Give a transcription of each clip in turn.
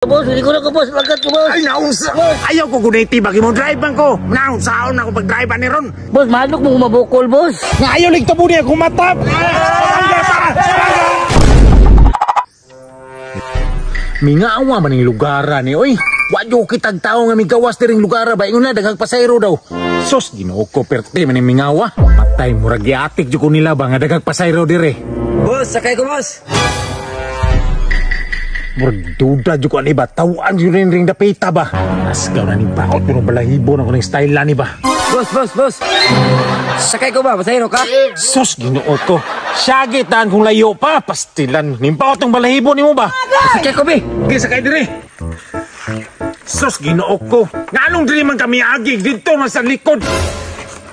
Boss, hindi ko na ko, boss. Lagat ko, boss. Ay, naunsa. Ayaw ko guniti, bagi mo drive man ko. Naunsaon ako pag-drive ni ron. Boss, mahadlok mo mabukol, boss. Nga ayaw lig tubo niya kumatap. Mingawa man ning lugara ni oy. Wa jud kitag tawo nga migawas diring lugara ba ingon na daghang pasayro daw. Sus, Ginoo ko, perte man ning mingawa. Patay, murag giatik jud ko nila ba nga daghang pasayro dire. Boss, sakay ko, boss. Murag duda jud ko ani ba, tawaan jud rin ring dapita ba. Asgaw na ning baot pero balahibo na ko ning style ni ba. Boss, boss, boss. Sakay ko ba? Pasahero ka? Sus, Ginoo ko. Syagit daan kung layo pa, pastilan. Nimbaot ang balahibo nimo ba? Sakay ko, be. Okay, sakay dire. Sus, Ginoo ko. Nganong diri man kami agi dito man sa likod.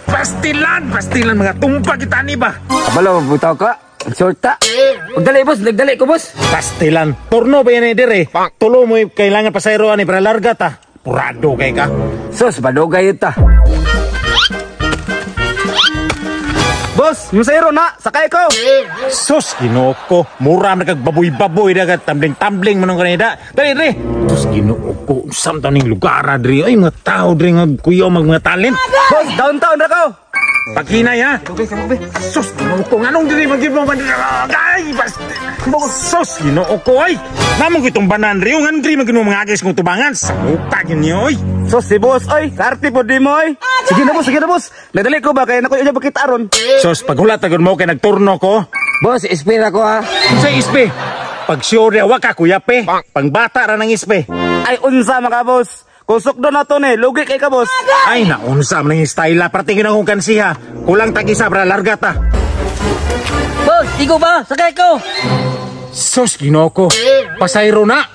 Pastilan, pastilan mga tumpa kita ni ba. Kabalo, butaw ka. Shorta. Pagdali, boss. Nagdali ko, boss. Pastilan. Turno ba yan eh, dire? Tulo mo kailangan pasayro ani para larga ta. Purado kay ka. Sus, badugay yun ta. Boss, masayro na, sakay ko. Sus, Ginoo ko. Mura na kag baboy-baboy dagat tambling-tambling man ang kanida. Dali, dali. Sus, Ginoo ko. Usam ta ning lugara diri. Ay, mga tao diri nga kuyaw mag mga talent. Boss, downtown ra ko. Paghinay ha. Sus, Ginoo ko. Nganong diri man gid mo man. Ay, basta. Sus, Ginoo ko ay. Namong ko itong banan diri. Nganong diri man gid mo mga agis kong tubangan. Sa muka gid niyo oy. Sus, si boss, oy. Karte po di mo, oy. Sige na, boss, sige na, boss. Nadali ko ba kaya nakoy unya pakita aron. Sus, paghulat agad mo kay nagturno ko. Boss, ispira ko ha. Sa ispe. Pag sure wa ka kuya pe. Pangbata ra nang ispe. Ay, unsa maka, boss. Kung sukdo na to ni, lugi kay ka, boss. Ay, naunsa man ang style la. Pratingin akong kansiha. Kulang tag-isa para larga ta. Boss, igo ba? Sakay ko. Sus, Ginoo ko. Pasayro na.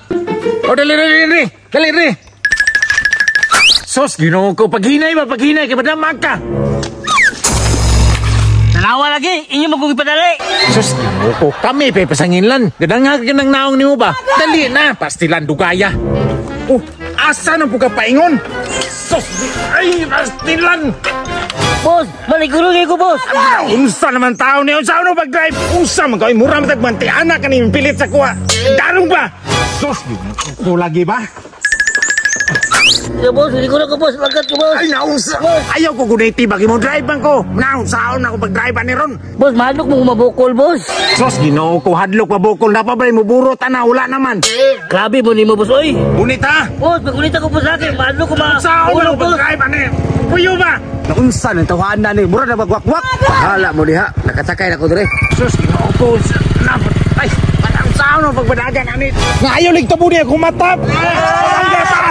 O, dali, dali, dali. Dali, dali. Sus, Ginoo ko. Paghinay ba, paghinay. Kaya madamag ka. Tanawa lagi. Inyo mo kong ipadali. Sus, Ginoo ko. Kami, pe, pasanginlan. Gadanghag ka ng naong nimo ba? Dali na. Pastilan, dugaya. Oh, asa na po ka paingon? Sus, ay, pastilan. Boss, maliguro kayo ko, boss. Unsa naman tao niya? Unsa ano pag-drive? Unsa man kayo? Mura matag manti. Anak ka ni pilit sa kuha. Darong ba? Sus, ko lagi ba? Ya, boss, hindi ko na ko, boss. Lagat ko, boss. Ay, naunsa. Ayaw ko guniti. Bagi mo drive man ko. Naunsaon ako pag-drive ni ron. Boss, mahadlok mo mabukol, boss. Sus, Ginoo ko. Hadlok mabukol. Na pa ba? Muburo ta na. Wala naman. Grabe mo ni mo, boss. Oy. Bunita. Boss, pagunita ko po sa akin. Mahadlok ko ma. Unsaon Ulog, ako boss. pag-drive ani. Puyo ba? Naunsa nang tawahan na ni, mura na magwakwak. Bahala mo diha. Nakasakay na ko dire. Sus, Ginoo ko. Ay, unsaon ako pagbadagan ani. Nga ayaw lig tubo niya kumatap. Barangay pa.